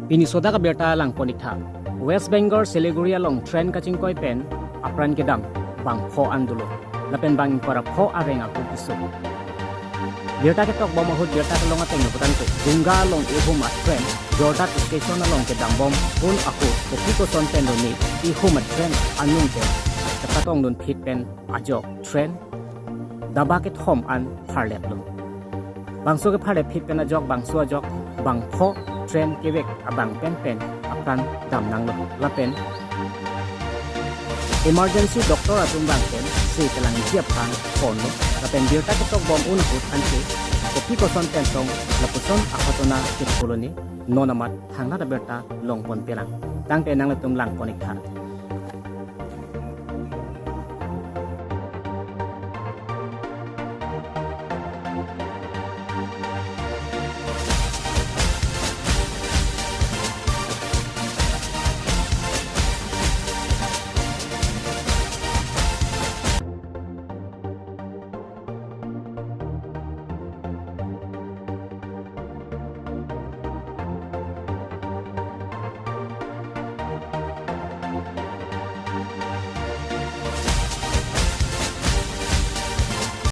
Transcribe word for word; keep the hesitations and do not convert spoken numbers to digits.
Pini sodak abirta langpon-iktha. West Bengal Siliguri along train kachingkoi pen apran kedam bangpho an dolo. Lapen bang ingkoi ra pho areng ako keso. Birta ketokbom ahut birta kelong ateng lo putangte Ganga along ehum a train Jorhat station along kedambom un ako kopi koson pen lo ne ehum a train anung pen kepatongdun phit pen ajok train daba kethom an pharleplo. Bangso kepharlep phit pen ajok bangso ajok bangpho train kevek abang pen pen apran damnanglo. Lapen emergency doctor atum bang pen se kelangji aphan phonlo. Lapen birta ketokbom un ahut anke kopi koson pen tong lapuson ahatona ketpolo ne non amat thangnat abirta longpon pelang. Tangte nanglitum langpon-iktha.